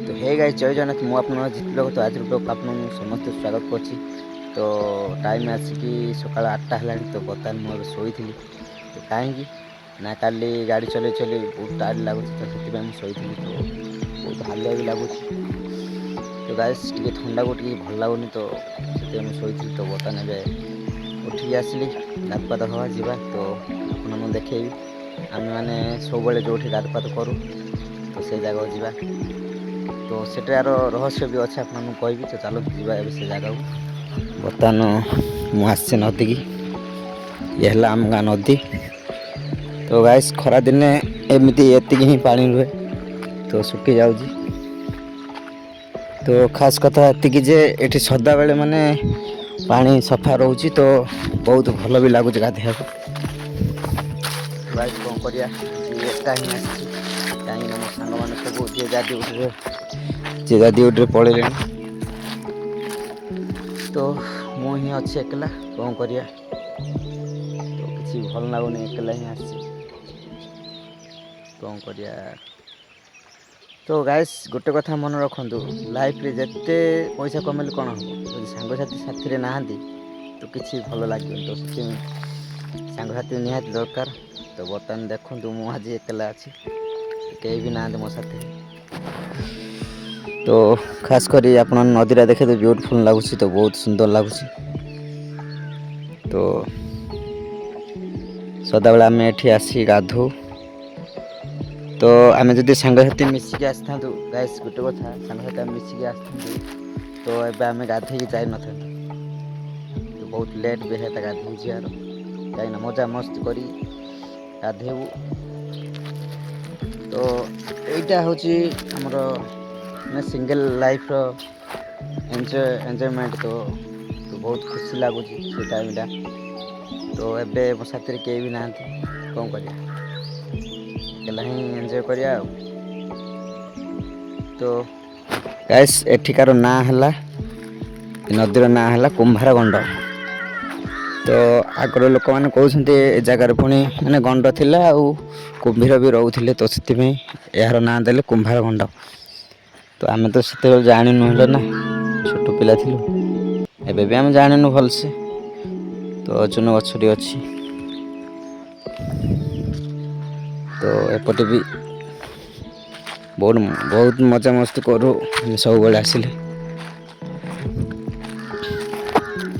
ତ ହେ ଗାଇସ୍, ଜୟ ଜଗନ୍ନାଥ। ମୁଁ ଆପଣଙ୍କ ଜିତ୍ ବ୍ଲଗ୍। ତ ଆଜିର ବ୍ଲଗ୍ ଆପଣଙ୍କୁ ସମସ୍ତେ ସ୍ୱାଗତ କରୁଛି। ତ ଟାଇମ୍ ଆସିକି ସକାଳ 8ଟା ହେଲାଣି। ତ ବର୍ତ୍ତମାନ ମୁଁ ଏବେ ଶୋଇଥିଲି। ତ କାହିଁକି ନା କାଲି ଗାଡ଼ି ଚଲେଇ ଚଲେଇ ବହୁତ ଟାୟାର୍ଡ଼ ଲାଗୁଛି, ତ ସେଥିପାଇଁ ମୁଁ ଶୋଇଥିଲି। ତ ବହୁତ ହାଲିଆ ବି ଲାଗୁଛି। ତ ଗାଇସ୍, ଟିକେ ଥଣ୍ଡାକୁ ଟିକେ ଭଲ ଲାଗୁନି, ତ ସେଥିପାଇଁ ମୁଁ ଶୋଇଥିଲି। ତ ବର୍ତ୍ତମାନ ଏବେ ଉଠିକି ଆସିଲି, ଗାଧପାଧ ହେବା ଯିବା। ତ ଆପଣଙ୍କୁ ଦେଖେଇବି, ଆମେମାନେ ସବୁବେଳେ ଯେଉଁଠି ଗାଧପାଧ କରୁ, ତ ସେଇ ଜାଗାକୁ ଯିବା। ତ ସେଟାର ରହସ୍ୟ ବି ଅଛି, ଆପଣଙ୍କୁ କହିବି। ତ ଚାଲନ୍ତୁ ଯିବା ଏବେ ସେ ଜାଗାକୁ। ବର୍ତ୍ତମାନ ମୁଁ ଆସିଛି ନଦୀକି। ଇଏ ହେଲା ଆମ ଗାଁ ନଦୀ। ତ ଗାଇସ୍, ଖରାଦିନେ ଏମିତି ଏତିକି ହିଁ ପାଣି ରୁହେ, ତ ଶୁଖି ଯାଉଛି। ତ ଖାସ୍ କଥା ଏତିକି ଯେ ଏଠି ସଦାବେଳେ ମାନେ ପାଣି ସଫା ରହୁଛି, ତ ବହୁତ ଭଲ ବି ଲାଗୁଛି ଗାଧୋଇବାକୁ। ଗାଇସ୍, କ'ଣ କରିବା, ଏକା ହିଁ ଆସିଛି, କାହିଁକିନା ମୋ ସାଙ୍ଗମାନେ ସବୁ ଯିଏ ଯାହା ଡ୍ୟୁଟିରେ ପଳେଇଲେଣି। ତ ମୁଁ ହିଁ ଅଛି ଏକଲା। କ'ଣ କରିବା, ତ କିଛି ଭଲ ଲାଗୁନି, ଏକଲା ହିଁ ଆସିଛି, କ'ଣ କରିବା? ତ ଗାଇସ୍, ଗୋଟେ କଥା ମନେ ରଖନ୍ତୁ, ଲାଇଫ୍ରେ ଯେତେ ପଇସା କମେଇଲେ କ'ଣ ହେବ, ଯଦି ସାଙ୍ଗସାଥି ସାଥିରେ ନାହାନ୍ତି ତ କିଛି ଭଲ ଲାଗିବନି। ତ ସେଥିପାଇଁ ସାଙ୍ଗସାଥି ନିହାତି ଦରକାର। ତ ବର୍ତ୍ତମାନ ଦେଖନ୍ତୁ, ମୁଁ ଆଜି ଏକଲା ଅଛି, କେହି ବି ନାହାନ୍ତି ମୋ ସାଥିରେ। ତ ଖାସ୍ କରି ଆପଣ ନଦୀଟା ଦେଖେ ତ ବ୍ୟୁଟିଫୁଲ୍ ଲାଗୁଛି, ତ ବହୁତ ସୁନ୍ଦର ଲାଗୁଛି। ତ ସଦାବେଳେ ଆମେ ଏଠି ଆସି ଗାଧଉ। ତ ଆମେ ଯଦି ସାଙ୍ଗସାଥି ମିଶିକି ଆସିଥାନ୍ତୁ, ଗାଇସ୍, ଗୋଟେ କଥା, ସାଙ୍ଗସାଥି ଆମେ ମିଶିକି ଆସିଥାନ୍ତୁ, ତ ଏବେ ଆମେ ଗାଧେଇକି ଯାଇନଥାନ୍ତୁ। ତ ବହୁତ ଲେଟ୍ ବି ହେଇତା ଗାଧେଇକି ଯିବାର, କାହିଁକିନା ମଜା ମସ୍ତି କରି ଗାଧେଇବୁ। ତ ଏଇଟା ହେଉଛି ଆମର ମାନେ ସିଙ୍ଗଲ୍ ଲାଇଫ୍ର ଏନ୍ଜୟମେଣ୍ଟ। ତ ବହୁତ ଖୁସି ଲାଗୁଛି ସେ ଟାଇମ୍ଟା। ତ ଏବେ ମୋ ସାଥିରେ କେହି ବି ନାହାନ୍ତି, କ'ଣ କରିବା, ଏକଲା ହିଁ ଏନ୍ଜୟ କରିବା ଆଉ। ତ ଗାଇସ୍, ଏଠିକାର ନାଁ ହେଲା, ନଦୀର ନାଁ ହେଲା କୁମ୍ଭାର ଗଣ୍ଡ। ତ ଆଗର ଲୋକମାନେ କହୁଛନ୍ତି ଏ ଜାଗାରେ ପୁଣି ମାନେ ଗଣ୍ଡ ଥିଲା ଆଉ କୁମ୍ଭୀର ବି ରହୁଥିଲେ, ତ ସେଥିପାଇଁ ଏହାର ନାଁ ଦେଲେ କୁମ୍ଭାର ଗଣ୍ଡ। ତ ଆମେ ତ ସେତେବେଳେ ଜାଣିନୁ ହେଲେ ନା, ଛୋଟ ପିଲା ଥିଲୁ, ଏବେ ବି ଆମେ ଜାଣିନୁ ଭଲସେ। ତ ଅର୍ଜୁନ ଗଛଟି ଅଛି। ତ ଏପଟେ ବି ବହୁତ ବହୁତ ମଜାମସ୍ତି କରୁ ଆମେ ସବୁବେଳେ ଆସିଲେ।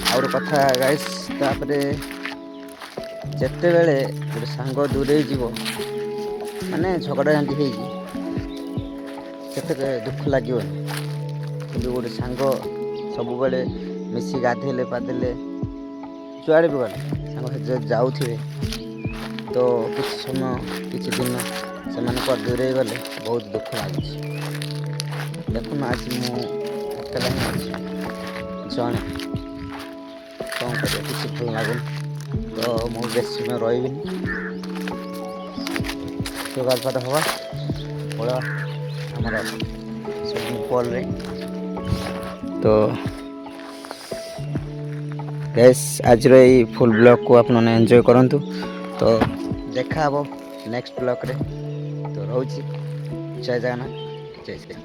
ଆଉ ଗୋଟେ କଥା ଗାଇସ୍, ତାପରେ ଯେତେବେଳେ ଗୋଟେ ସାଙ୍ଗ ଦୂରେଇ ଯିବ, ମାନେ ଝଗଡ଼ା ଝାଣ୍ଟି ହେଇକି, ସେତେ ଦୁଃଖ ଲାଗିବନି। କିନ୍ତୁ ଗୋଟେ ସାଙ୍ଗ ସବୁବେଳେ ମିଶି ଗାଧେଇଲେ ପାଧେଇଲେ, ଯୁଆଡ଼େ ବି ଗଲେ ସାଙ୍ଗସାଥି ଯଦି ଯାଉଥିବେ, ତ କିଛି ସମୟ କିଛି ଦିନ ସେମାନେ କୁଆଡ଼େ ଦୂରେଇ ଗଲେ ବହୁତ ଦୁଃଖ ଲାଗୁଛି। ଦେଖୁନ, ଆଜି ମୁଁ ଏକଲା ହିଁ ଅଛି ଜଣେ। କ'ଣ କରିବା, କିଛି ଭଲ ଲାଗୁନି। ତ ମୁଁ ବେଶୀ ସମୟ ରହିବିନି। ଗାଧପାଧ ହେବା ପଳେଇବା ଆମର ସୁଇମିଂ ପୁଲ୍ରେ। ତ ଗାଇସ୍, ଆଜିର ଏଇ ଫୁଲ୍ ବ୍ଲଗ୍କୁ ଆପଣମାନେ ଏନ୍ଜୟ କରନ୍ତୁ। ତ ଦେଖା ହେବ ନେକ୍ସଟ ବ୍ଲଗ୍ରେ। ତ ରହୁଛି, ଜୟ ଜଗନ୍ନାଥ, ଜୟ ଶ୍ରୀ।